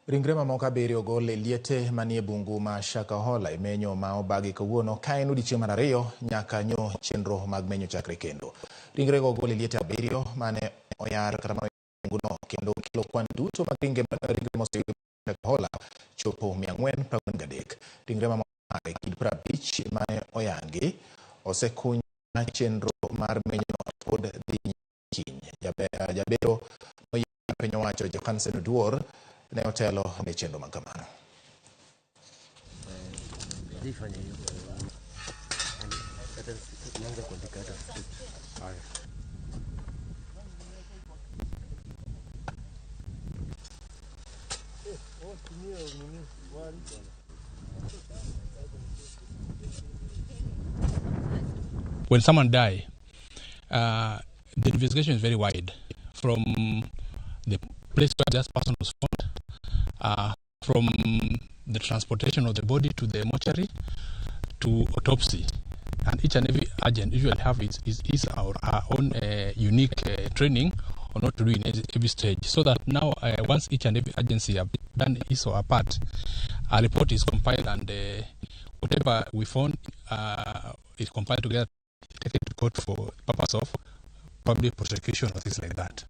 Ringre mamoko 7 ogol e liete manie bungu ma Shakahola e menyo ma obagi kawuono ka en odiechieng' mar 2 nyaka nyo chenro mag menyo chakre kendo. Ringrego ogol e liete 7 mane oyar kata mane bunguno kendo kelo kwan duto mag ringre moseyud Shakahola chopo 443. Ringre mamoko e kind 50 mane oyangi osekuny chenro mar menyo pod dhi kiny. Jabero moyier piny owacho Johansen Oduor ne otelo ne chenro ma kamano. When someone dies, the investigation is very wide, from the place where that person was found, from the transportation of the body to the mortuary, to autopsy. And each and every agent usually have his or her own unique training on what to do in every stage, so that now once each and every agency have done his or her part, a report is compiled, and whatever we found is compiled together, taken to court for the purpose of public prosecution or things like that.